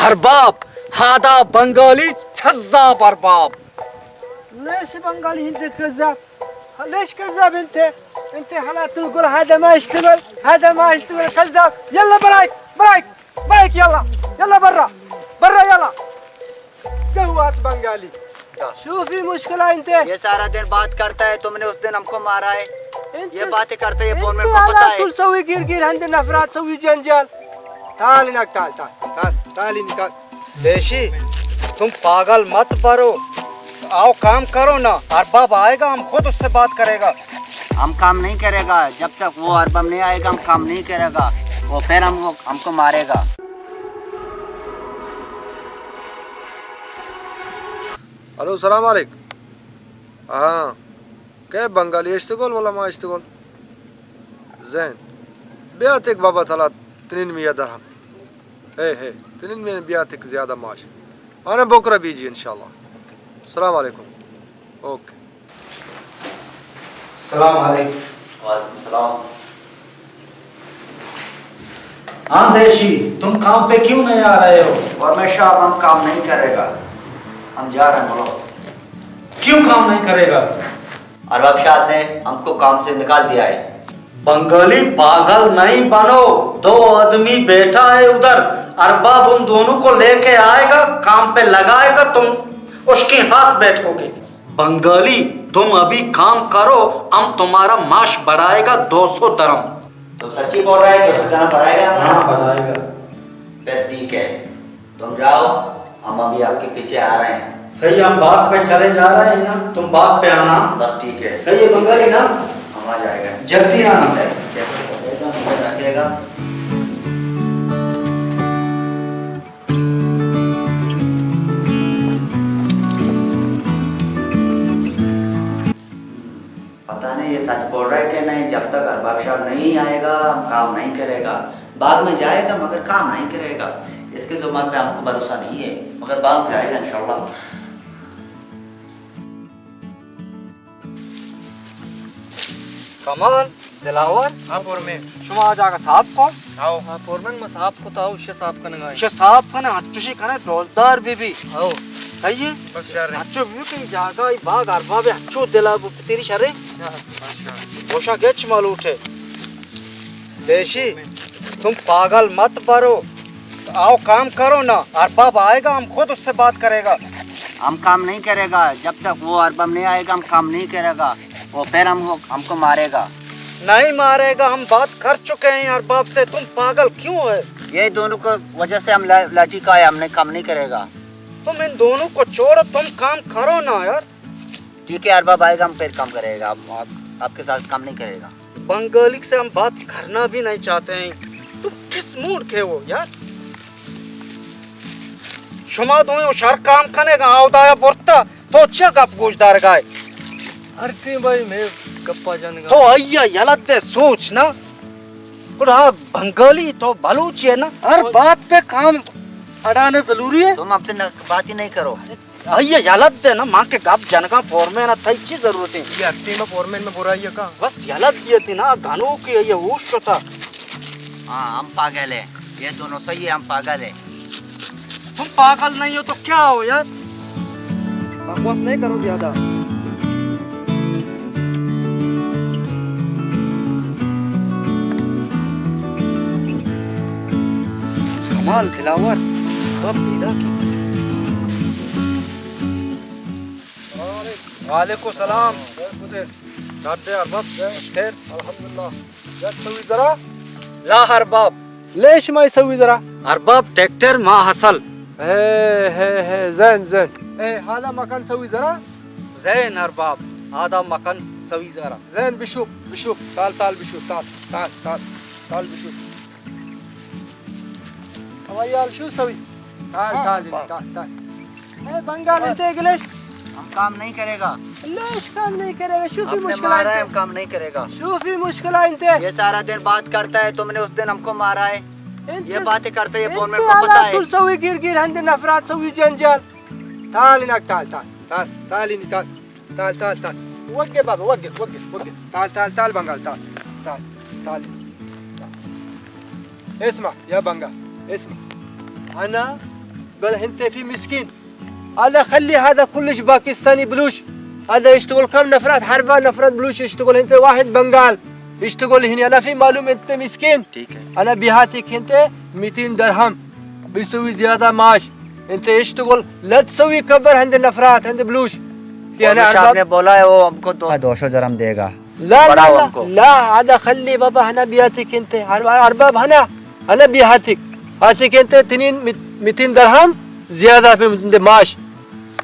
ارباب، ہادا بنگالی کذاب ارباب۔ لیش بنگالی ہند کذاب۔ لیش کذاب انت۔ انت حالا تو گل ہادا ما اشتغل، ہادا ما اشتغل کذاب۔ یلا برائک، برائک، برائک یلا۔ یلا برا، برا یلا۔ گوات بنگالی۔ شوفی مشکل انت۔ یہ سارا دن بات کرتا ہے، تم نے اس دن ہم کو مارا ہے۔ یہ باتیں کرتا ہے، یہ فون میں کو پتا ہے۔ تو سوی گیر گیر ہند نفرات، سوی جنجال۔ تال نک تال، تال، تال، تال نک تال۔ دیشی، تم پاگل مت بنو۔ آؤ کام کرو نا، ارباب آئے گا، ہم خود اس سے بات کرے گا۔ ہم کام نہیں کرے گا، جب تک وہ ارباب نہیں آئے گا، ہم کام نہیں کرے گا۔ وہ پھر ہم، ہم کو مارے گا۔ ہلو، سلام علیکم۔ ہاں، کئے بنگالی اشتغل ولا ما اشتغل؟ زین۔ بیا تک بابا تلا تنین میا درہم۔ ہے، ہے، تنین میا بیا تک زیادہ معاش۔ آنا بکرہ بیجی انشاءاللہ۔ سلام علیکم۔ اوکے۔ سلام علیکم۔ وعلیکم السلام۔ ہاں دیشی، تم کام پہ کیوں نہیں آ رہے ہو؟ اور میں شاپ ہم کام نہیں کرے گا، ہم جا رہے ہیں، بولو۔ کیوں کام نہیں کرے گا؟ ارباب شاد نے ہم کو کام سے نکال دیا ہے۔ بنگالی پاگل نہیں بنو، دو آدمی بیٹھا ہے ادھر، ارباب ان دونوں کو لے کے آئے گا، کام پہ لگائے گا، تم اس کے ہاتھ بیٹھو گے۔ بنگالی، تم ابھی کام کرو، ہم تمہارا معاش بڑھائے گا دو سو درم۔ تم سچی بول رہے ہو؟ دو سو درم بڑھائے گا؟ ہاں، بڑھائے گا۔ پھر ٹھیک ہے، تم جاؤ، ہم ابھی آپ کے پیچھے آ رہے ہیں۔ صحیح، ہم باغ پہ چلے جا رہے ہیں نا، تم باغ پہ آنا۔ بس ٹھیک ہے۔ صحیح ہے بنگالی نا؟ ہم آ جائے گا۔ جلدی آنا۔ کیسے رکھے گا؟ پتہ نہیں یہ سچ بول رہا ہے کہ نہیں، جب تک ارباب شاپ نہیں آئے گا، ہم کام نہیں کرے گا۔ بعد میں جائے گا، مگر کام نہیں کرے گا۔ اس کی زبان پہ ہم کو بھروسہ نہیں ہے، مگر بعد میں جائے گا انشاءاللہ۔ کمال، دلاور۔ ہاں، فورمین۔ شما آ جاگہ صاف کو؟ آؤ۔ ہاں، فورمین، ما صاف کو، تو آؤ، شے صاف کنگا ہے۔ شے صاف کنے، اچو شی کنے، ڈولدار بی بی۔ آؤ۔ صحیح ہے؟ بس شر ہے۔ اچو بی بی کہ جاگہ، ای باغ، ارباب، اچو دلا بو، تیری شر ہے؟ ہاں، بس شر ہے۔ گوشا گچ مالوٹ ہے۔ دیشی، تم پاگل مت بنو۔ آؤ کام کرو نا، ارباب آئے گا، ہم خود اس سے بات کرے گا۔ ہم کام نہیں کرے گا، جب تک وہ ارباب نہیں آئے گا، ہم کام نہیں کرے گا۔ وہ پھر ہم، ہم کو مارے گا۔ نہیں مارے گا، ہم بات کر چکے ہیں ارباب سے، تم پاگل کیوں ہے؟ یہ دونوں کو وجہ سے ہم لا-، لاٹھی کا ہے، ہم نے کام نہیں کرے گا۔ تم ان دونوں کو چھوڑو، تم کام کرو نا یار۔ ٹھیک ہے، ارباب آئے گا، ہم پھر کام کرے گا، ہم آپ، آپ کے ساتھ کام نہیں کرے گا۔ بنگالی سے ہم بات کرنا بھی نہیں چاہتے ہیں۔ تم کس موڈ کے ہو یار؟ شما دوئیں ہوشار کام کنے گا، آودایا برتا، تو چیا گپ گوش دارگا ہے؟ ہر ٹیم بھائی میں گپا جنگا۔ تو آئیا یلہ دے سوچ نا۔ گڑا بنگالی تو بلوچ ہے نا؟ ہر بات پہ کام اڑانا ضروری ہے۔ تم ہم سے نہ، بات ہی نہیں کرو۔ آئیا یلہ دے نا، ما کہ گپ جنگا فورمین ءَ، تئی چی ضرورت ہے؟ یہ ہر ٹیم فورمین میں برائی ہے کا؟ بس یلہ دیتی نا، گنوکی یہ ہوش شتا۔ ہاں، ہم پاگل ہیں۔ یہ دونوں صحیح ہے، ہم پاگل ہیں۔ تم پاگل نہیں ہو تو کیا ہو یار؟ بکواس نہیں کرو زیادہ۔ کمال دلاور، کب پیدا کی؟ وعلیکم السلام۔ ڈاڈے ارباب، خیر؟ الحمدللہ۔ یک سوی زرا؟ لا ارباب۔ لیش مائی سوی زرا؟ ارباب ٹریکٹر ما حاصل۔ ہے، ہے، ہے، زین، زین۔ اے، حالا مکان سوی زرا؟ زین ارباب، آدا مکان سوی زرا۔ زین بشوپ، بشوپ، تال، تال بشوپ، تال، تال، تال، تال بشوپ۔ ہوائی حال شو سوی؟ تال، ہاں، تال، بس۔ تال، تال۔ اے بنگال انت گلیش۔ ہم کام نہیں کرے گا۔ لیش کام نہیں کرے گا، شوفی آپ نے مشکل مارا ہے، ہے۔ ہم کام نہیں کرے گا۔ شوفی مشکل انت۔ یہ سارا دن بات کرتا ہے، تم نے اس دن ہم کو مارا ہے۔ انت یہ باتیں کرتا ہے، یہ انت فون میں کو پتا ہے۔ تو سوی گیر گیر ہند نفرات، سوی جنجال۔ تال انک تال، تال، تال، تال انت تال۔ تال، تال، تال۔ وگے بابا، وگے، وگے، وگے۔ تال، تال، تال بنگال، تال، تال، تال۔ اسمع، یا بنگال، اسمع۔ انا گل ہنتے فی مسکین. هذا خلي، هذا كلش باكستاني بلوش. هذا اشتغل كم نفرات، هربا نفرات بلوش اشتغل، هنتے واحد بنغال اشتغل هني. انا في معلوم انت مسكين. ٹھیک ہے. انا بیہاتی کھنتے میتین درہم، بیسوی زیادہ معاش. انت اشتغل لد سوی کبر ہند نفرات، ہند بلوش. کہ وہ انا ہمیں صاحب ارباب نے بولا ہے، وہ ہم کو دو ہاں، دو سو درہم دے گا. لا، لا، بڑھاؤ لا، ہم کو. لا، هذا خلي بابا، هنا بیاتک انت، ار-، ارباب هنا، هنا بیاتک. آتک انت تنین مت-، متین درہم زیادہ پہ متین معاش.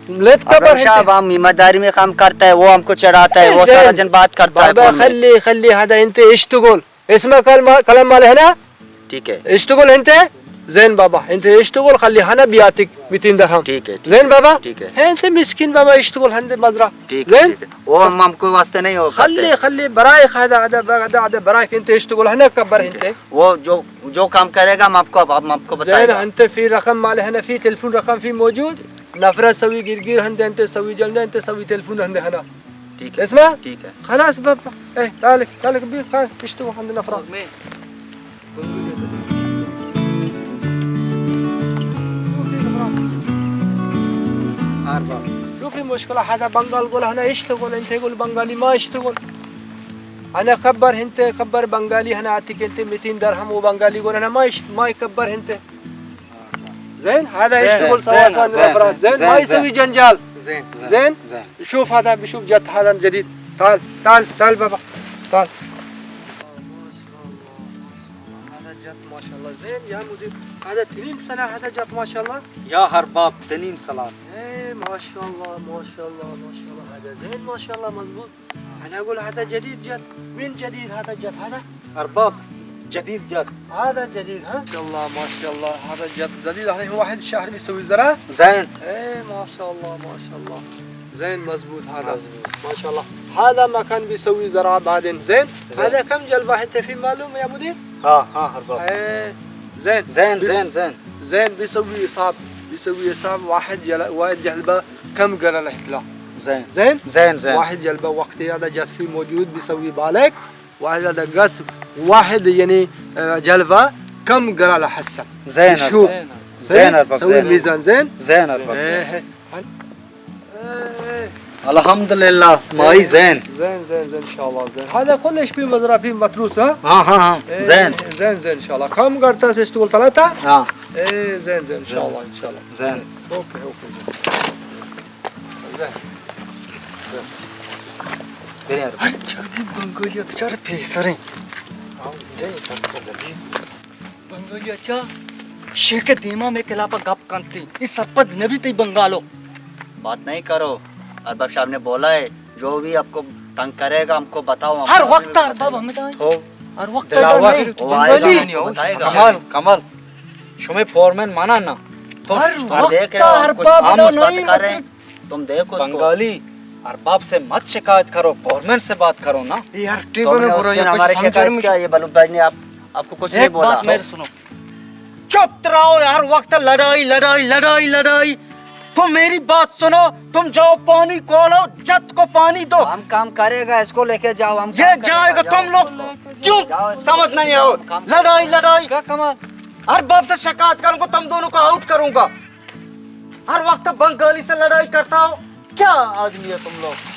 لت ابرم کبر صاحب، انت. ہم ایمانداری میں کام کرتا ہے، وہ ہم کو چڑھاتا ہے، اے وہ سارا زین. دن بات کرتا ہے بابا فون میں. خلي، خلي، هذا انت اشتغل. اسم کلمہ، کلام مال ہے نا؟ ٹھیک ہے. اشتغل انت؟ زین بابا، انت اشتغل خلي هنا بیاتک متین درہم. ٹھیک ہے، ٹھیک زین ہے، بابا؟ ٹھیک ہے. انت مسکین بابا، اشتغل ہند مزرا. ٹھیک ہے، زین؟ ٹھیک ہے. وہ ہم، ہم کو واسطے نہیں ہو خلي، کرتے. خلي، برائے خدا، ادا، ادا، ادا، برائے انت اشتغل ہنا کبر انت. وہ جو، جو کام کرے گا، ہم آپ کو، ہم آپ کو بتائے زین گا. انت في رقم مال هنا، في تلفون رقم في موجود. نفرات سوی گرگیر ہند انت، سوی جلد انت، سوی تلفون ہند ہنا. ٹھیک ہے. اسمع؟ ٹھیک ہے. خلاص بابا. اے، ذلك، ذلك بي، خلاص، اشتغل عند نفرات. شوفي مشكلة، هذا بنغال قول هنا اشتغل، انت قول بنغالي ما اشتغل. انا خبر هنت، خبر بنغالي هنا آتك انت متين درهم وبنغالي قول هنا ما اشت-، ما خبر هنت. زين، هذا زين، يشتغل سوا زين، سوا زين، الأفراد. زين، زين، ما يسوي زين. جنجال. زين، زين، زين. زين. شوف هذا، بشوف جت هذا الجديد. تعال، تعال، تعال بابا. تعال. هذا جت ما شاء الله. زين يا مدير. هذا تنين سنة، هذا جت ما شاء الله. يا هرباب، تنين سلام. ايه، ما شاء الله، ما شاء الله، ما شاء الله. هذا زين ما شاء الله، مضبوط. أنا أقول هذا جديد جت. من جديد هذا جت هذا؟ أرباب، جديد جت. هذا جديد، ها؟ ما شاء الله، ما شاء الله، هذا جت جديد. الحين واحد شهر بيسوي زرع. زين. إيه، ما شاء الله، ما شاء الله. زين، مزبوط هذا. مزبوط. ما شاء الله. هذا مكان بيسوي زرع بعدين. زين. زين. هذا كم جلبة أنت في معلوم يا مدير؟ ها، ها، أرباب. إيه، زين. زين، بس-، زين، زين. زين، بيسوي إصاب، بيسوي إصاب واحد جل-، واحد جلبة كم قرا له هتلا. زين. زين؟ زين، زين. واحد جلبة وقت هذا جات في موجود بيسوي بالك، واحد هذا قصب، واحد يعني، آه، جلبة كم قرا له حسب. زين، شوف. زين. زين، أرباب، سوي زين. الميزان، زين؟ زين، أرباب. إيه، إيه. إيه. الحمد لله، ماي زين. زين، زين، زين، إن شاء الله، زين. هذا كلش في مزرعة، في متروس، ها؟ ها، ها، ها. إيه، زين. زين، زين، إن شاء الله. كم قرطاس اشتغل ثلاثة؟ ها. إيه، زين، زين، إن شاء الله، إن شاء الله. زين. Okay, okay, Zain. زين. زين. بريان. هر چربي بنگاليا بچار پيسرين. ها، زين، سر پر لگي. بنگاليا چا؟ شيخ ديما مي خلافا گپ کنتي. اي سرپد نبي تي بنگالو. بات نہیں کرو. ارباب صاحب نے بولا ہے، جو بھی آپ کو تنگ کرے گا، ہم کو بتاؤ، ہم ہر وقت ارباب ہمیں جائیں. تو ہر وقت دلاور. ارباب نہیں. وہ آئے گا، بنگالي. ہم کو بتائے گا. کمال، کمال. شمے فورمین مانا نا. تو ہر ہم وقت دیکھ رہے ہو، ہم کچھ، ارباب ہم کچھ بات نہیں کر رہے ہیں. تم دیکھو اس کو. بنگالی، ارباب سے مت شکایت کرو، گورنمنٹ سے بات کرو نا. یہ ہر تم ٹیبل نے میں اس برا دن یہ ہمارے کچھ سمجھ شکایت میں کیا؟ یہ بلوچ بھائی نے آپ، آپ کو کچھ نہیں ایک بولا. بات میرے سنو. چپ رہو، ہر وقت لڑائی، لڑائی، لڑائی، لڑائی. تم میری بات سنو، تم جاؤ پانی کھولو، جت کو پانی دو. ہم کام کرے گا، اس کو لیکے جاؤ، ہم یہ کام کرے جائے گا، گا، جاؤ. تم لوگ کیوں جاؤ، اس کو سمجھ نہیں رہے ہو؟ کام کرے گا. لڑائی، لڑائی. کیا کمال؟ ارباب سے شکایت کروں گا، تم دونوں کو آؤٹ کروں گا. ہر وقت بنگالی سے لڑائی کرتا ہو، کیا آدمی ہے تم لوگ؟